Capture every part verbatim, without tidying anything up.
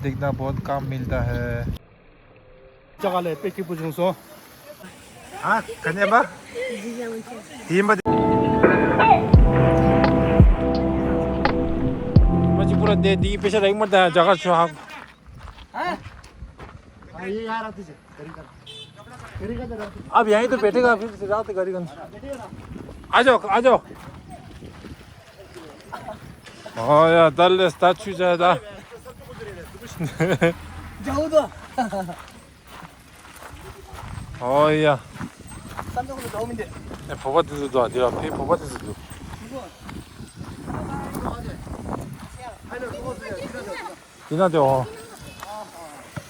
देखना बहुत काम मिलता है। जगह ले पे की पूछूं सो। हाँ, कने बा? ཡིན་པ། मजबूर दे दी पैसा रही मत जगह छो आप। हाँ? हाँ, ये यार आते से। अब यहीं तो बैठेगा, फिर रात गाड़ी गंज। आ जाओ, आ जाओ। हाँ यार, दल स्टैचू जाए दा। जाओ तो। हाँ यार। ए, फोबा दे दो, दे दो, फिर फोबा दे दो। དེ་ན་དེ་འོང་།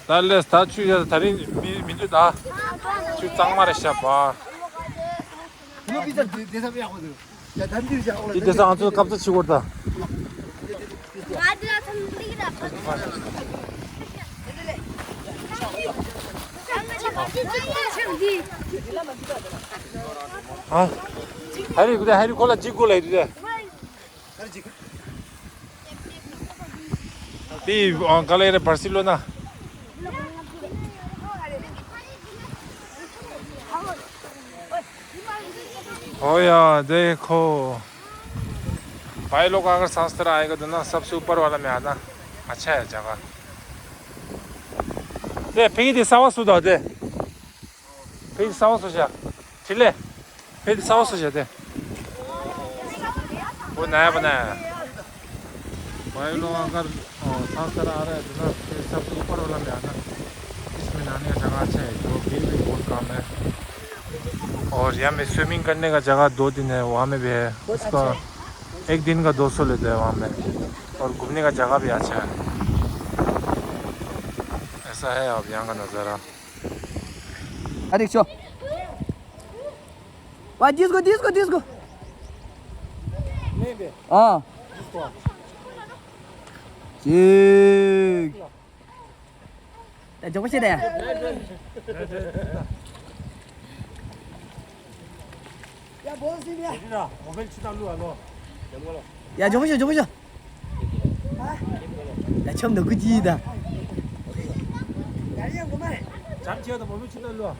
ད་ལས་ད་ཆུ་ཡ་ད་རིང་མི་མི་འདུག་ད། ཆུ་གཙང་མ་རེད་ཤག་པ། དེ་དེ་ས་ང་ཚོ་སྐབས་ཚོད་ཆུ་བོར་ད། ཨ། ཧ་རི་གུ་དེ་ཧ་རི་ཁོ་ལ་ཅི་གུ་ལ་ཡི་དེ། དེ་ག་ལ་ཡ་རེད། བར་སི་ལོ་ན། ओ यार देखो भाई लोग, अगर सांस तरह आएगा तो ना, सबसे ऊपर वाला में आना अच्छा है जगह। दे फिर दे सवा सुधा दे। फिर सवा सुझा। चिल्ले। फिर सवा सुझा दे। वो नया बनाया है। भाई लोग अगर, अ, सांस तरह आ रहा है तो ना, फिर सबसे ऊपर वाला में आना। इसमें नहाने का जगह अच्छा है, तो बिल भी बहुत कम है। और यहाँ में स्विमिंग करने का जगह दो तीन है, वहाँ में भी है। उसका एक दिन का दो सौ लेते हैं वहाँ में। और घूमने का जगह भी अच्छा है। ऐसा है अब यहाँ का नज़ारा। अरे, चो। वा, डिस्को, डिस्को, डिस्को। अँ। ठिक। ए, जोको छे दे। या, जोको छे, जोको छे। 야, 좀 더 그지다.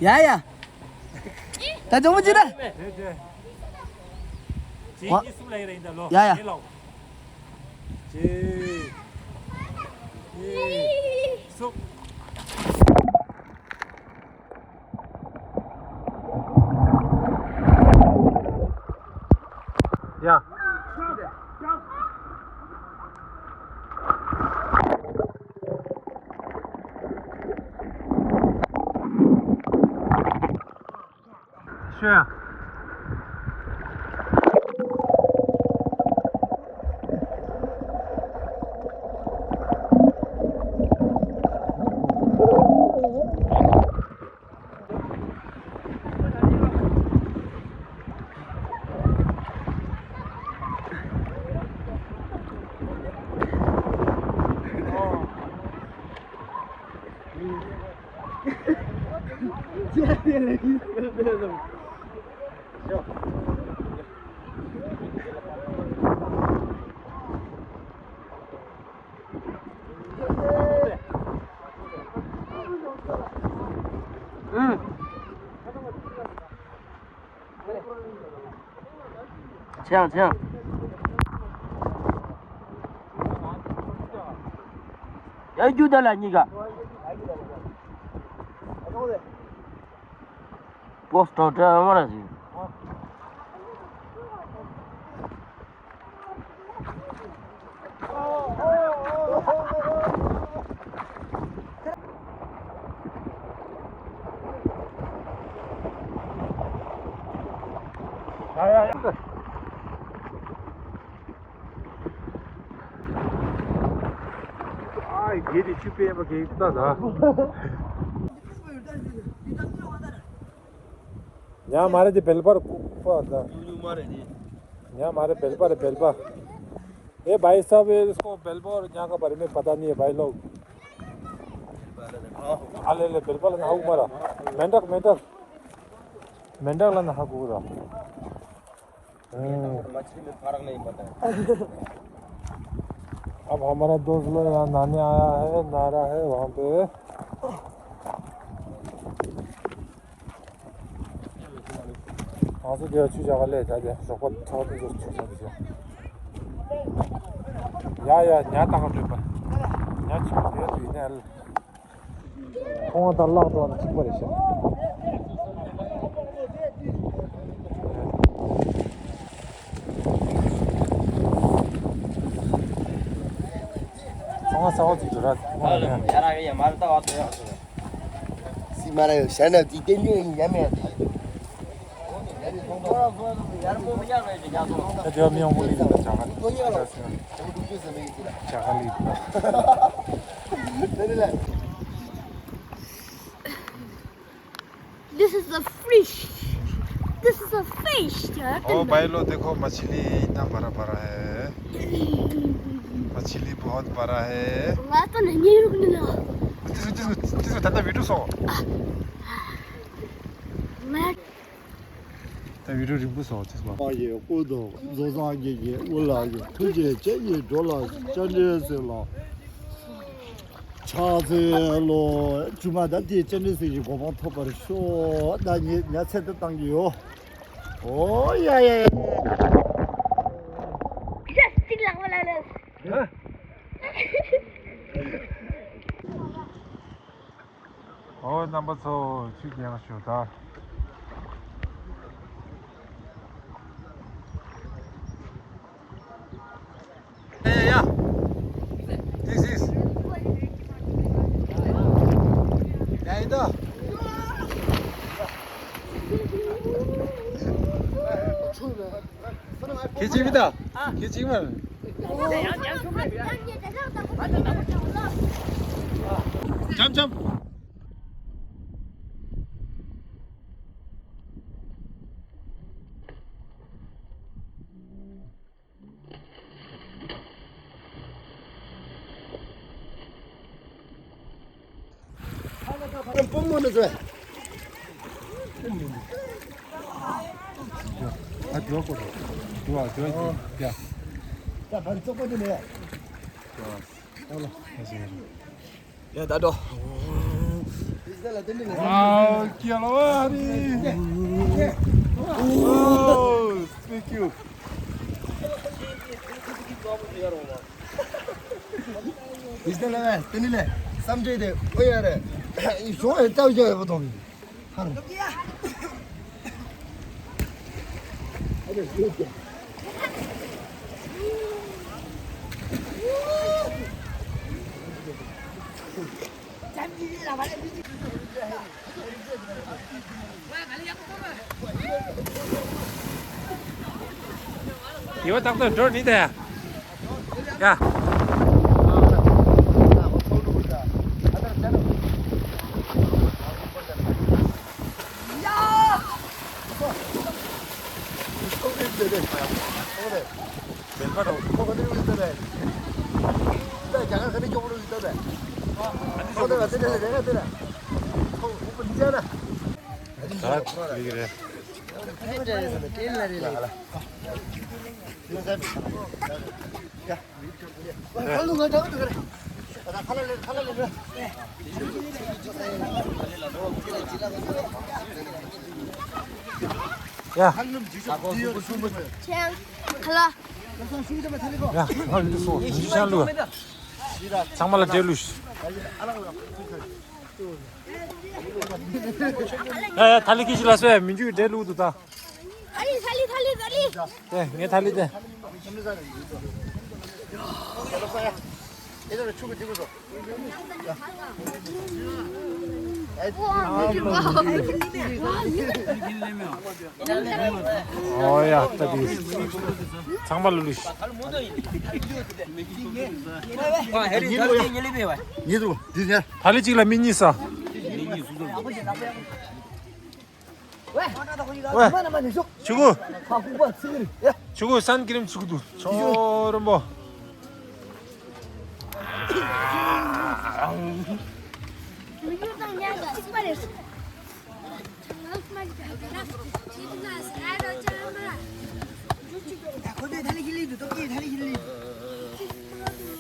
야, 야. 야, 좀 더 지다. 와. 야, 야. ཡ། ཤོད་ཡ། ཆེ་ཡང་ཆེ་ཡང་། ཡ་རྒྱུ་ད་ལ་གཉིས་ཀ། པོ་སྟོང་ཏྲ་མ་ར་ཟིན། ཡ་ཡ་ཡ། ཨ་གེ་དེ་ཆུ་པེ་མ་གེ་ད་ད། ཉ་མ་རེད་དེ་བེལ་པར་ཀུ་པ་ད། ཉུང་ཉུང་མ་རེད་དེ། ཉ་མ་རེད་བེལ་པ་རེད་བེལ་པ། ए भाई साहब, ये इसको बेलबा और यहाँ का बारे में पता नहीं है भाई लोग। अले ले बेलबा लेना हाउ मारा। मेंढक, मेंढक। मेंढक लेना हाउ पूरा। हम्म। मछली में फर्क नहीं पता है। अब हमारा दोस्त लोग यहाँ नहाने आया है, नहा रहा है वहाँ पे। ང་ཚོ་དེ་ཆུ་བཞག་ག་སླེབས། ད་དེ་རོགས་པ་ཚོ་དེ་ཚོ་ཆུ་བཞག་གི་ཆུ། ཡ་ཡ། ཉ་ལྟ་ག་འགྲོ་པ། ཉ་ཆུ་དེ་དུ་ཡིན་ནས། ཁོང་ད་བརླག་འགྲོ་བ་ན་གཅིག་པ་རེད་ཤག་ཁོང་ས་འོག་ཅིག་ཏུ་ར། ཁོང་ཡ་ར་ཡ་མ་ར་ལྟ་བ་ཏུ་ཡ་སི་མ་ར་ཡོད་ཤ་ན་ཅིག་བསྟན་རྒྱུ་ཡིན་ཡ་མེད། ད་དེ་བ་མི་ཡོང་གོ་ལི་ད་ཇ་ག་ལི། ཇ་ག་ལི། This is a fish. This is a fish. ओ भाई लोग देखो, मछली इतना बड़ा बड़ा है। मछली बहुत बड़ा है। ང་ད་ནི་ཉེ་རུག་ནི་ལ། ཏིས་ཏིས་ཏིས་ད་ད་བི་ཌིའོ་སོ། ང་ད་བི་ཌིའོ་རིང་པོ་སོ་ཏིས་མ། པ་ཡི་སྐུ་གདུང་བཟོ་བཟང་རྒྱལ་གྱི་དབུ་ལ་ཡི། ཐུགས་རྗེ་ཅན་གྱི་འགྲོ་ལ་སྤྱན་འདྲེན་ཟེར་ལ། ཕྱག་འཚལ་ལོ། ཇུ་མ་ད་དེ་སྤྱན་འདྲེན་ཟེར་གྱི་གོ་འཕང་ཐོབ་པར་ཤོག་ད་ཉི་ཉ་ཚད་དུ་བཏང་གི་ཡོད། ཨོ་ཡ་ཡ་ཡ། ཡ་གཅིག་ལ་ངོ་ལ་ལ། ཨོ་རྣམ་པ་ཚོ་ཆུ་རྐྱང་ཞུ་ད། ཡ་ཡ། This is. ཡ་ཡི་ད། ཁྱེད་ཅིག་མི་ད། ཁྱེད་ཅིག་མ། འཇམ་འཇམ། ཡ་ད་འགྲོ། Wow, kia lo ari. Oh, thank you. Is the level, tini le, samjay de, oyare. Iso e tau jai bodong. Iwa tak tu drone ni dah. Ya. ཡ། ཁ་ལ། ཡ། ང་ལུས་སོ་ཉི་ཤུ་ཤང་ལུས། ཚང་མ་ལ་འབྲས་ལུས། ཡ་ཡ། ཐ་ལི་ཁི་ཤི་ལ་སོ་ཡ། མི་འཇུ་འབྲས་ལུས་འདུག་ད། ཐ་ལི་ཐ་ལི་ཐ་ལི་ཐ་ལི། དེ་ངའི་ཐ་ལི་དེ། ཨོ་ཡ། ད་དེ་ཚང་མ་ལ་ལུས། ཉི་དུ་འདི་ཟེར། ཐ་ལི་གཅིག་ལ་མི་གཉིས་ས། ཆུ་གུ། ཆུ་གུ་སན་ཀི་རིམ་ཆུ་གུ་དུ་ཆོ་རོམ་པོ།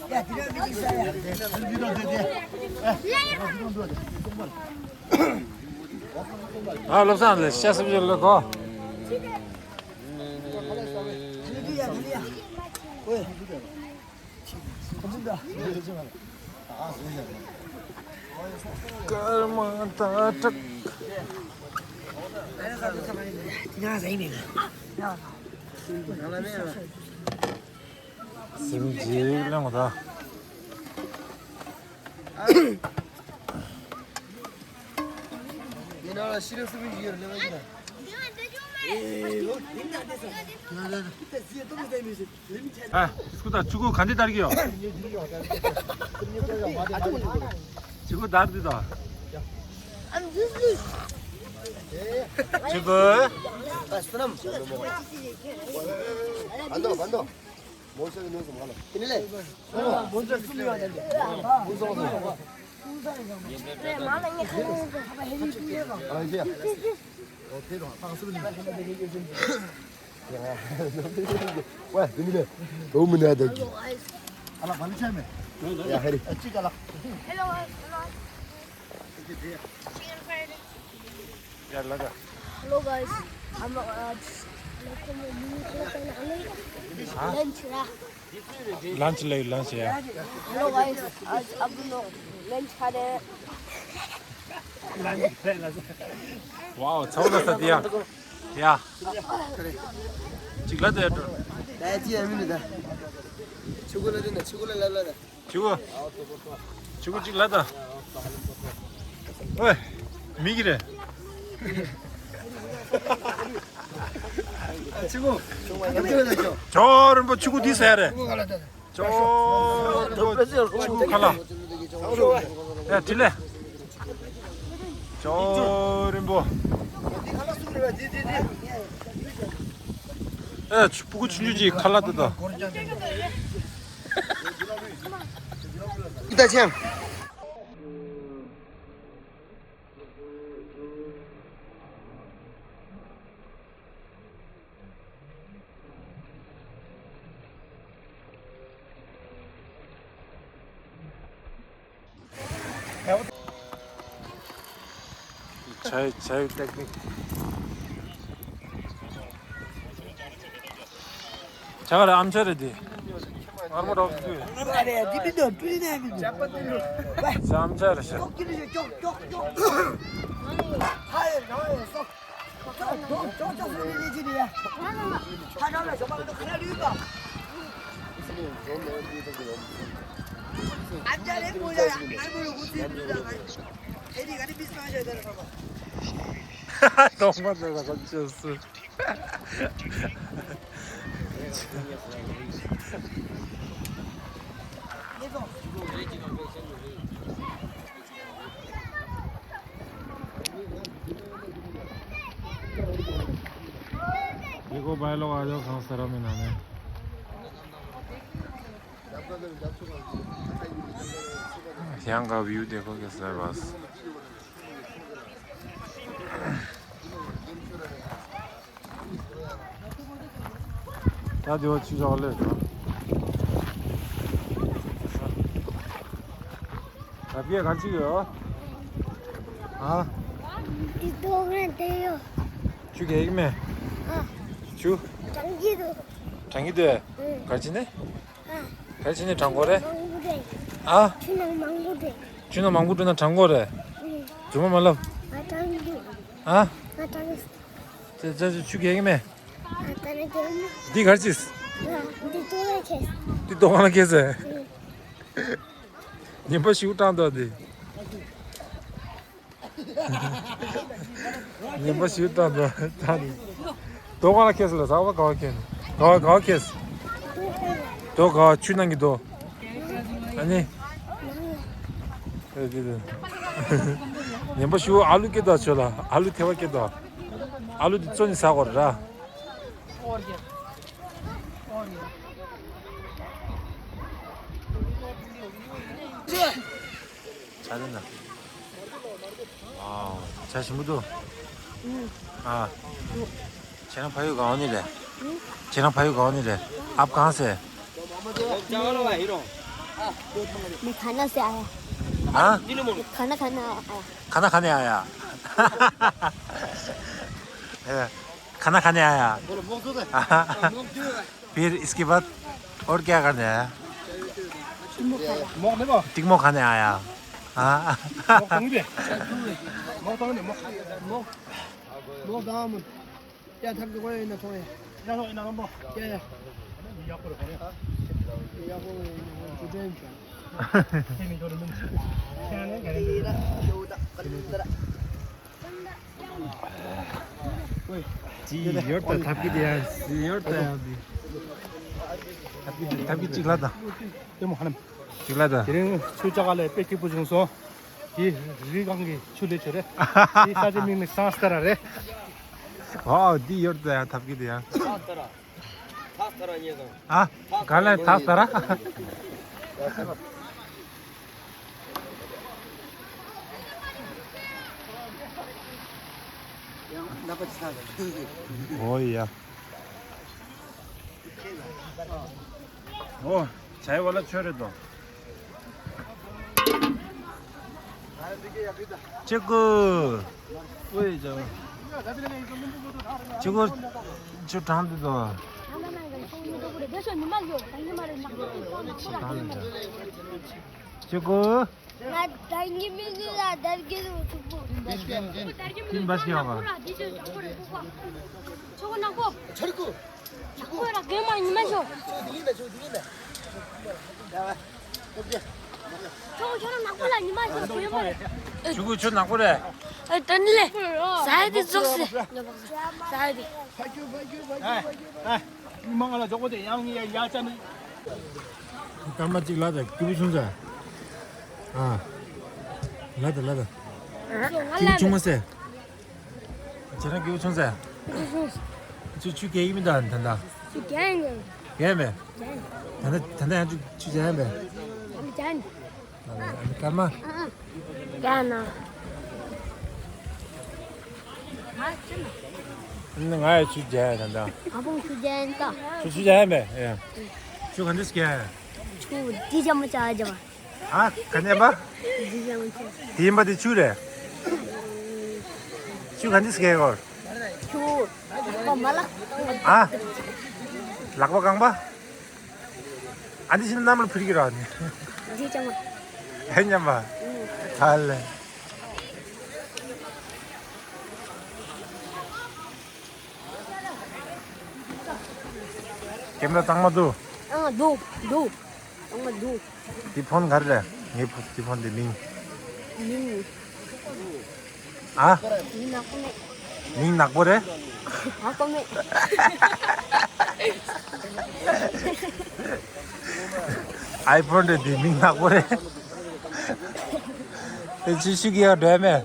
ཨ་བློ་བཟང་ལགས་ཤ་སུབ་ཅིག་ལ་གོ། སྐར་མ་ད་དྲག་སིམ་ཅིག་ལེན་གོ་ད། ཨ། སྐུ་ད་ཆུ་ཁོལ་ག་འདི་དར་གི་ཡོད། ཆུ་ཁོལ་དར་འདི་དང་། ཆུ་ཁོལ། ཨ། སོ་ནམ། བན་དོ། བན་དོ། Hello guys, I'm uh, just making a new thing. Lunch, yeah. Lunch, like lunch, yeah. Hello guys, आज अब हम लोग lunch खा रहे हैं। Wow, ཚ་བོ་ལ་ས་དེ་ཡ། ཡ། གཅིག་ལ་དེ་ཡ་འགྲོ། ད་ཅི་ཡ་མིན་ད། ཆུ་ཁོལ་ལ་དེ་ན་ཆུ་ཁོལ་ལ་ལ་ལ་ད། ཆུ་ཁོལ། ཆུ་ཁོལ་གཅིག་ལ་ད། ཨོའི། མི་གི་རེད། ཆུ་ཁོལ། ཅོག་རིན་པོ་ཆུ་ཁོལ་འདི་ཟེར་རེད། ཅོག་རིན་པོ་ཆུ་ཁོལ་ཁ་ལག་ཨེ་དྲི་ལེ། ཅོག་རིན་པོ། ཨེ་ཆུ་ཕྲུ་གུ་ཆུང་ཆུང་ཅིག་ཁ་ལག་ཏུ་ད། ད་ཅང་། Chai, chai technique. Chakara amchara di. Armo dog tu. अरे, दिदी तो टुरी नहीं दिदी। आमचर से। ཏོག་མ་ཟེར་ལ་ཁ་ཆེ་སུ། देखो भाई लोग, आ जाओ, खाना सारा में नाम है। यहाँ का व्यू देखो कैसा है बस। ད་དེ་བ་ཆུ་བཞག་ལེ། ད་ཕིའ་ག་ཅི་ཡོད། ཨ། འདི་ཏོག་ངན་དེ་ཡོད། ཆུ་གས་ཡིག་མེ། ཨ། ཆུ། གྲང་གི་འདུག་གྲང་གི་འདུག་ཨུ། ག་ཅི་ནས། ཨ། ག་ཅི་ནས་གྲང་གོ་རེད། མང་པོ་རེད། ཨ། ཆུ་ནང་མང་པོ་རེད། ཆུ་ནང་མང་པོ་འགྲོ་ན་གྲང་གོ་རེད། ཨུ། རྫུན་མ་མ་ལབ། ང་གྲང་གི་འདུག་ཨ། ང་གྲང་། ཙེ་ཙེ་ཆུ་གས་ཡིག་མེ། འདི་གར་ཅིས། འདི་ཏོག་ལ་ཁེས། འདི་ཏོག་ལ་ཁེས། ཉིན་པ་ཞིག་སྤྲང་འདུག་འདི། ཉིན་པ་ཞིག་སྤྲང་འདུག་ད་ནི། ཏོག་ལ་ཁེས་ལ་ཟ་བ་ག་བ་ཁེས། ག་བ་ག་བ་ཁེས། ཏོག་ག་བ་ཆུ་ནང་གི་ཏོག་ཨ་ནི། ཉིན་པ་ཞིག་ཨ་ལུ་སྐྱེ་དོ་ཆོ་ལ་ཨ་ལུ་ཐེ་བ་སྐྱེ་དོ། ཨ་ལུ་འདི་བཙོ་ནི་ཟ་དགོས་ར། ཆ་ལེ་ན། ཝའོ། ཆ་ཞིམ་པོ་འདུག་ཨ། ཁྱེད་རང་ཕ་ཡུལ་ག་བ་ནས་རེད། ཁྱེད་རང་ཕ་ཡུལ་ག་བ་ནས་རེད། ཨབ་གང་སེ། मैं खाना से आया। हाँ? खाना खाना आया। खाना खाने आया। खाना खाने आया। फिर इसके बाद और क्या करने आया? टिकमो खाने आया। हाँ। ཡ་ཐབས་ཀྱི་གོ་ཡ་ཡིན་ན་ཐོང་ཡ། ཡ་ཡ། ཡ་ཡ། ཡ་ཡ། ཅི་ཡོད་ད་ཐབས་ཀྱི་དེ་ཡ། ཡོད་ད་ཡ་དེ། ཐབས་ཀྱི་ཐབས་ཀྱི་གཅིག་ལ་དང་། ལྟད་མོ་ཧ་ལམ། གཅིག་ལ་དང་། དེ་རིང་ཆུ་ལྕགས་ལ་དཔེ་སྐྱིད་པོ་བྱུང་སོང་། དེ་རི་སྒང་གི་ཆུ་ལས་ཆུ་རེད། དེ་ས་ཆའི་མིང་ནི་སང་སྟ་ར་རེད། ཨོ་དེ་ཡོད་ད་ཡ་ཐབས་ཀྱི་དེ་ཡ། སང་སྟ་ར། ཐག་སྟ་ར་ཉེ་དང་། ཨ། ག་ལ་ཐག་སྟ་ར། ཨོ་ཡ། ཨོ། ཆའི་ཝ་ལ་ཆོས་རེད་དོ། ཅི་གོ། ཅི་གོ། ཆུ་གྲང་འདུག་དོ། ཅི་གོ། ང་དར་གྱི་མི་འདུག་ལ་དར་གྱི་རུ་ཐུག་པོ། ཏིན་བ་སྐྱེ་བ། ཆོག་ནག་པོ། ཆར་ཀུ། ཆར་ཀུ་ར་རྒན་མ་ཉི་མ་ཤོག་ཆོག་ཁྱོད་རང་ནག་པོ་ལ་ཉི་མ་ཤོག་རྒན་མ་རེད། ཆུ་ཁུ་ཆུ་ནག་པོ་རེད། ཨ་ཏན་ལེ། ས་ཡ་དེ་རྫོགས་སེ། ས་ཡ་དེ། མི་མང་ལ་འཇོག་པོ་དེ་ཡང་ཡ་ཡ་ཅན། སྐར་མ་གཅིག་ལ་དང་སྐྱིད་པོ་བྱུང་ཟེར། ཨ། ལ་དང་ལ་དང་། སྐྱིད་པོ་བྱུང་མ་ཟེར། ཁྱེད་རང་སྐྱིད་པོ་བྱུང་ཟེར། ཆུ་ཆུ་རྒྱག་གི་མི་འདུག་ད་ལྟ། ཆུ་རྒྱག་ཡིན། རྒྱག་མེད། ད་ལྟ་ད་ལྟ་ཡང་ཆུ་ཆུ་རྒྱག་ཡིན་པས། ཨ་ནི་རྒྱག་ཡིན། ཨ་ནི་སྐར་མ། རྒྱག་ན། ཨ་ནི་ང་ཡི་ཆུ་རྒྱག་ཡིན་ད་ལྟ། ཨ་ཕོང་ཆུ་རྒྱག་ཡིན་ད། ཆུ་ཆུ་རྒྱག་ཡིན་པས། ཨེ། ཆུ་ག་འདྲས་རྒྱག་ཡིན། ཆུ་དེ་ཅམ་མ་ཅག་རྒྱག་པ། ཨ། ག་ནས་པ། དེ་ཡིན་པ་དེ་ཆུ་རེད། ཆུ་ག་འདྲས་སྐྱེ་གོ། ཆུ། ལག་པ་མ་ལག་ཨ། ལག་པ་རྐང་པ། ཨ་འདི་ཕྱིན་ན་གནམ་ལ་འཕུར་གྱི་ར་ནི། འདི་ཅང་མ། ཧེ་ཉམས་པ། ཧ་ལས། ཁྱེད་ཚོ་གཙང་མ་འདུག་ཨ་འདུག་འདུག་གཙང་མ་འདུག་དེ་ཕོན་ག་རེ་རེད། ངའི་ཕོ་དེ་ཕོན་དེ་མིང་། མིང་། ཨ། མིང་ནག་པོ་མེད། མིང་ནག་པོ་རེད། ནག་པོ་མེད། ཨའི་ཕོན་རེད་དེ་མིང་ནག་པོ་རེད། དེ་ཅི་ཞིག་ཡག་འདྲ་མེད།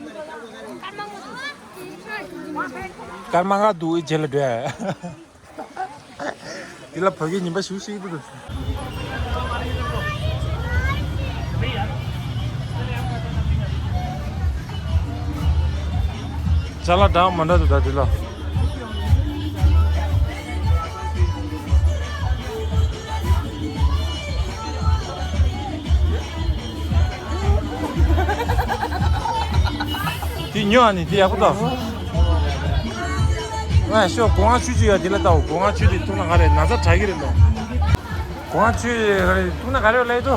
སྐར་མ་ལྔ་འདུག་ཨི་རྗེས་ལ་འགྲོ། འདི་ལ་བོད་སྐད་ཉན་པ་ཞུ་ཞིག་འདུག་ཅ་ལག་འདྲ་མི་འདྲ་འདུག་ད་འདི་ལ། དེ་ཉོ་ཨ་ནི་དེ་ཡག་པོ་འདུག་ང་ཤོག་སྒོ་ང་ཆུ་ཆུ་ཡོད་དེ་ལ་ལྟའོ། སྒོ་ང་ཆུ་དེ་འཐུང་ན་ག་རེ་ན་ཚ་དྲག་གི་རེད་འདུག་སྒོ་ང་ཆུ་ག་རེ་འཐུང་ན་ག་རེ་ལབ་ཡོད་དོ།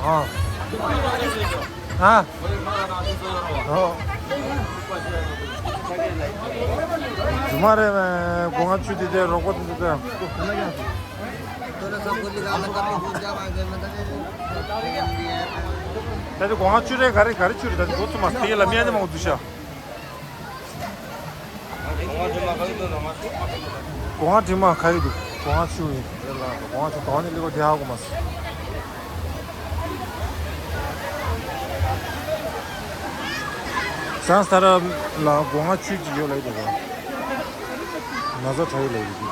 ཨ། ཨ། ཨོ། རྫུན་མ་རེད་མས། སྒོ་ང་ཆུ་དེ་དེ་རོགས་པ་དེ་ཚོ་དེ། ད་དེ་སྒོ་ང་ཆུ་རེད་ག་རེ་ག་རེ་ཆུ་རེད། ད་དེ་འགོ་ཚུགས་མ་ཐེ་ཡེ་ལ་མི་ཡ་དེ་མང་པོ་འདུག་ཤག་སྒོ་ང་དྲི་མ་ག་རེ་འདུག་སྒོ་ང་ཆུ་ཡིན། སྒོ་ང་ཆུ་དོག་ནི་ལི་གོ་དེ་ཧ་གོ་མ་སོང་། སང་ས་ར་ལ་སྒོ་ང་ཆུ་ཅིག་ཡོད་ལ་ཡོད་དོ། ན་ཚ་དྲག་ཡོད་ལ་ཡོད་དོ།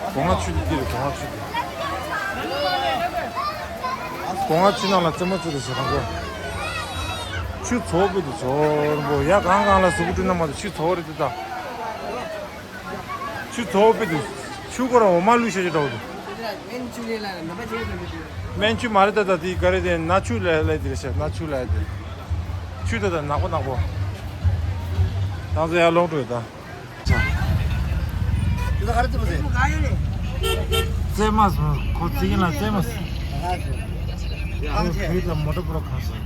སྒོ་ང་ཆུ་དེ་འདི་རེད། སྒོ་ང་ཆུ་དེ། སྒོ་ང་ཆུ་ནང་ལ་རྩེད་མོ་རྩེ་དེ་ཟེར་དང་པོ། ཆུ་ཚོགས་པའི་དུ་ཚོར་པོ་ཡ་གང་གང་ལ་ཟུག་སྤྲུལ་ན་མ་དུ་ཆུ་ཚོགས་རེད་དུ་ད། ཆུ་ཚོགས་པའི་དུ་ཆུ་ཁོ་ར་འོ་མ་ལུས་ཤ་ཅི་འདྲ་བོ་དུ། སྨན་ཆུ་མ་རེད་ད་ད་དེ་ག་རེ་དེ་ན་ཆུ་ལས་ལས་དེ་རེད་ཤག་ན་ཆུ་ལས་དེ། ཆུ་ད་ད་ནག་པོ་ནག་པོ། ད་ཚོ་ཡ་ལོག་འགྲོ་ཡོད་ད། ཙེ་མ་སོང་ཁོ་ཙི་གི་ན་ཙེ་མ་སོང་། ཁོ་བོད་ལ་མོ་ཊ་པོ་རོ་ཁ་སོང་།